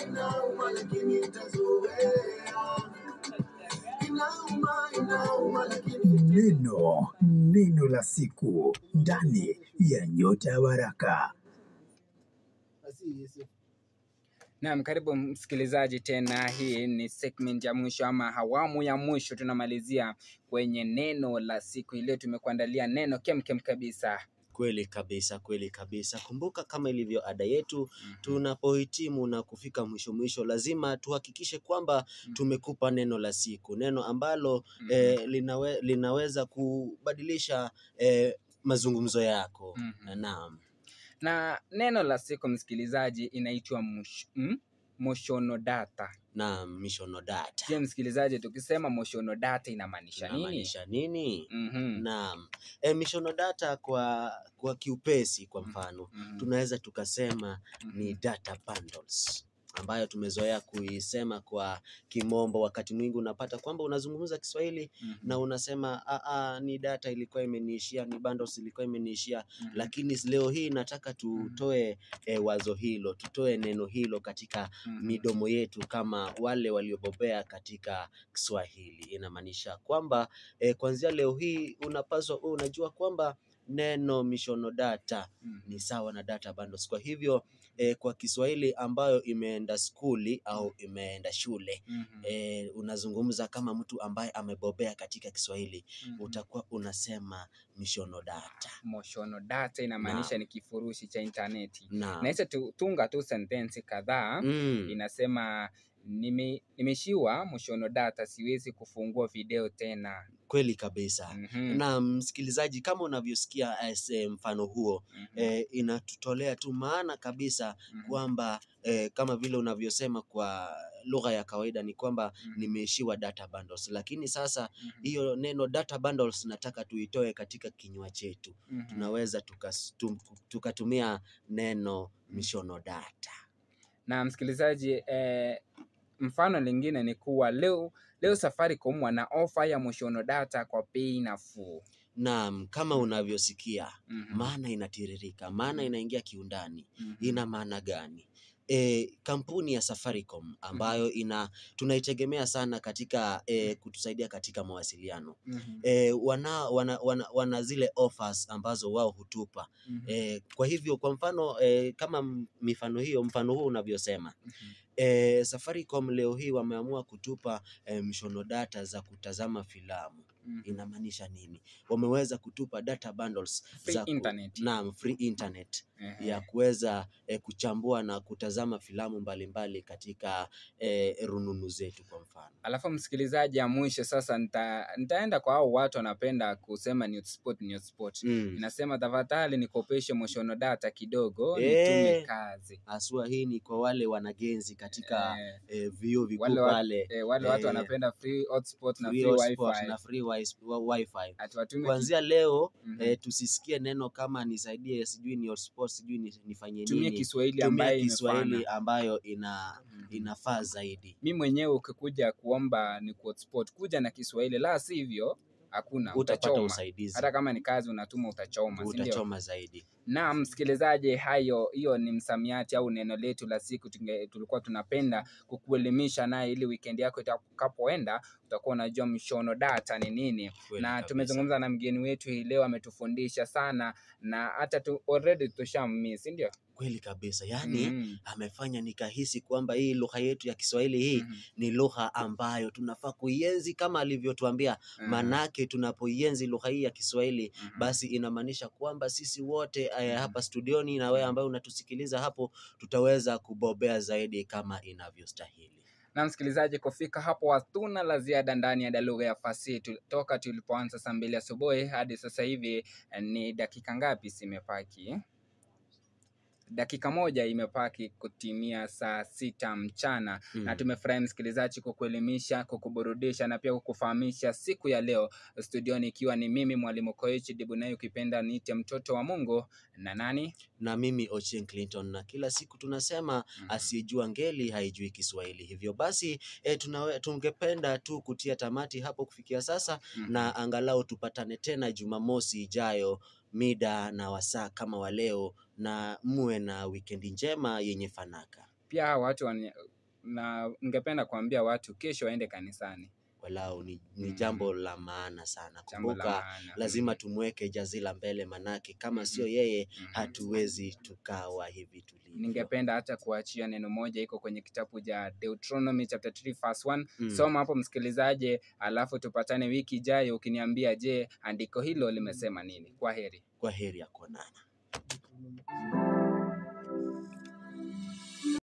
Inauma, lakini nitazoea. Inauma, inauma, lakini Neno la siku ndani ya Nyota ya Baraka. Naam, karibu msikilizaji tena. Hii ni segment ya mwisho ama awamu ya mwisho, tunamalizia kwenye neno la siku. Ile tumekuandalia neno kemkem kabisa. Kweli kabisa, kweli kabisa. Kumbuka kama ilivyo ada yetu, tunapohitimu na kufika mwisho mwisho, lazima tuhakikishe kwamba tumekupa neno la siku, neno ambalo linaweza kubadilisha mazungumzo yako. Naam. Na neno la siku msikilizaji inaitwa moshonodata. Naam, mishonodata. Je, msikilizaji, tukisema moshonodata inamaanisha nini? Inamaanisha nini? Naam. Mishonodata kwa kiupesi, kwa mfano, tunaweza tukasema ni data bundles ambayo tumezoea kuisema kwa kimombo. Wakati mwingi unapata kwamba unazungumza Kiswahili na unasema ni data ilikuwa imeniishia, ni bundles ilikuwa imeniishia. Lakini leo hii nataka tutoe wazo hilo, tutoe neno hilo katika midomo yetu kama wale waliobobea katika Kiswahili. Inamaanisha kwamba kuanzia leo hii unapaswa uwe unajua kwamba neno mishonodata ni sawa na data bundles. Kwa hivyo kwa Kiswahili ambayo imeenda skuli au imeenda shule, unazungumza kama mtu ambaye amebobea katika Kiswahili, utakuwa unasema mishonodata. Moshonodata inamaanisha ni kifurushi cha intaneti. Naam. Naweza tunga tu sentensi kadhaa. Inasema nimeshiwa moshonodata, siwezi kufungua video tena. Kweli kabisa. Na msikilizaji, kama unavyosikia mfano huo, inatutolea tu maana kabisa kwamba kama vile unavyosema kwa lugha ya kawaida ni kwamba nimeishiwa data bundles, lakini sasa hiyo neno data bundles nataka tuitoe katika kinywa chetu. Tunaweza tukatumia neno mishonodata. Na msikilizaji, mfano lingine ni kuwa leo Safaricom wana ofa ya moshonodata kwa bei nafuu. Naam, kama unavyosikia, maana inatiririka, maana inaingia kiundani. Ina maana gani? Kampuni ya Safaricom ambayo tunaitegemea sana katika kutusaidia katika mawasiliano. Wana zile offers ambazo wao hutupa. Kwa hivyo kwa mfano kama mifano hiyo, mfano huo unavyosema, Safaricom leo hii wameamua kutupa mshonodata za kutazama filamu. Inamaanisha nini? Wameweza kutupa data bundles Free za internet. Naam, free internet ya kuweza kuchambua na kutazama filamu mbalimbali katika rununu zetu kwa mfano. Alafu msikilizaji, ya mwisho sasa nitaenda kwa hao watu wanapenda kusema ni hotspot, ni hotspot. Inasema tafadhali nikopeshe moshonodata kidogo nitume kazi. Haswa hii ni kwa wale wanagenzi katika vyuo vikuu pale. Wale watu wanapenda free hotspot na Free free hotspot wifi. na free wifi. Ati watume Kuanzia leo tusisikie neno kama nisaidie, sijui ni hotspot, sijui nifanye Tumia nini. Kiswahili Tumia ambayo Kiswahili imefana. ambayo inafaa zaidi. Mimi mwenyewe ukikuja kuomba ni hotspot, kuja na Kiswahili, la sivyo hakuna, Utapata utachoma. usaidizi. Hata kama ni kazi unatuma utachoma, si ndio? Utachoma zaidi. Na msikilizaji, hiyo ni msamiati au neno letu la siku tulikuwa tunapenda kukuelimisha naye, ili weekend yako itakapoenda utakuwa unajua mshonodata ni nini. Kweli Na kabisa. tumezungumza na mgeni wetu hii leo, ametufundisha sana na hata already tushammiss, si ndio? Kweli kabisa. Yaani amefanya nikahisi kwamba hii lugha yetu ya Kiswahili hii ni lugha ambayo tunafaa kuienzi kama alivyotuambia. Manake tunapoienzi lugha hii ya Kiswahili, basi inamaanisha kwamba sisi wote hapa studioni na wewe ambaye unatusikiliza hapo tutaweza kubobea zaidi kama inavyostahili. Na msikilizaji, kufika hapo hatuna la ziada ndani ya Lugha ya Fasihi. Toka tulipoanza saa 2 asubuhi hadi sasa hivi ni dakika ngapi zimepaki? Dakika moja imepaki kutimia saa 6 mchana. Na tumefurahi msikilizaji kukuelimisha, kukuburudisha na pia kukufahamisha siku ya leo. Studioni ikiwa ni mimi Mwalimu Koech Dibunai, ukipenda niite mtoto wa Mungu, na nani? Na mimi Ochieng Clinton, na kila siku tunasema asiyejua ngeli haijui Kiswahili. Hivyo basi tungependa tu kutia tamati hapo kufikia sasa, na angalau tupatane tena Jumamosi ijayo mida na wasaa kama wa leo, na muwe na wikendi njema yenye fanaka. Pia hawa watu na ningependa kuambia watu kesho waende kanisani. Walau ni jambo la maana sana. Jambo la Kumbuka maana. lazima tumweke Jazila mbele, manake kama sio yeye hatuwezi tukawa hivi tulivyo. Ningependa hata kuachia neno moja iko kwenye kitabu cha Deuteronomy chapter 3 verse 1. Soma hapo msikilizaji, alafu tupatane wiki ijayo ukiniambia, je, andiko hilo limesema nini? Kwa heri. Kwa heri ya kuonana.